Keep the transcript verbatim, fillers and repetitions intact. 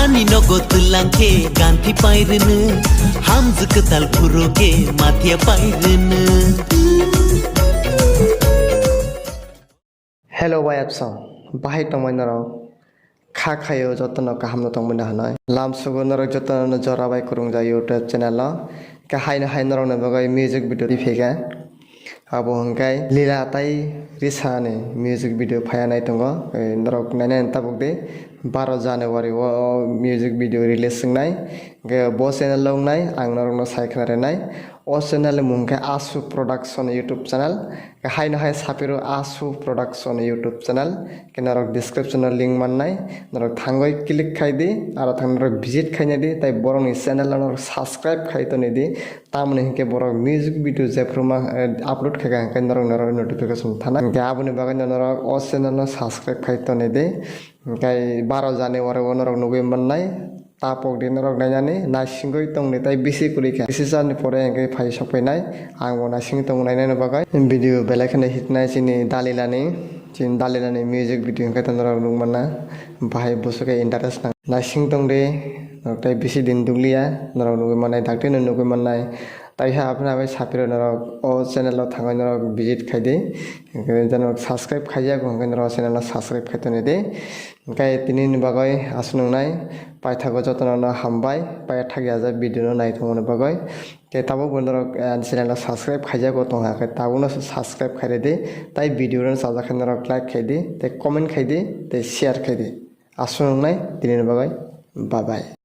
Ani nogo twlang khe ganthi pai rwno, hamjwk kwtal phuru khe mathia pai rwno. Hello bai apso, bahai tongmai norok? Kha khaio jotono kaham no tongmani hanai. Lamsugo norok jotono jora bai kwrwngjak YouTube channel o. Khe haino hai norokni bagwi music video twi phaikha. Abo hwnkhe Lila tai Risa ni music video phaiya nai tongo. Eh, norok nainai tabuk di baro January o, o music video release wngnai. Hwnkhe bo channel o wngnai, ang norokno sai khna rwnai. O channel ni mung khe Asu Production YouTube channel. Haino hai sapiro Asu Production YouTube channel, khe norok description o link mannai, norok thangwi click khai di, aro thang norok visit khaina di, tai borokni channel o norok subscribe khai toni di, tamoni hinkhe borok music video jephru ma, eh, upload khai kha, hinkhe norok norok notification thana, hinkhe aboni bagwi no norok o channel no subscribe khai toni di, hinkhe baro January o norok nugwi mannai. Tapok di norok nainani naisingwi tongni tai bisi kwrwi kha. Bisi charni pore hwnkhe phai sokphainai. Ang bo naisingwi tongo nainani bagwi. Video belai kheno hitnai chini Dalilani. Chini Dalilani music video hwnkhe to norok nukmana. Bahai bwswk khe interest nang. Naising tongdi norok tai bisi din dukliya. Norok nugwi mannai, daktino nugwi mannai. Tai ha aphano abai sapiro norok o channel o thangwi norok visit khaidi. Hwnkhe norok subscribe khaiya, hwnkhe norok channel o subscribe khai toni di. Hwnkhe tinini bagwi aswk nungnai, paithago jotono no hambai, paithak yajak video no naithokmani bagwi. Tei tabuk bo norok, eh, ani channel no subscribe khaijago tongkha, khe tabukno subscribe khairidi, tai video no chajak khe norok like khaidi, tei comment khaidi, tei share khaidi. Aswk nungnai tinini bagwi, bye bye.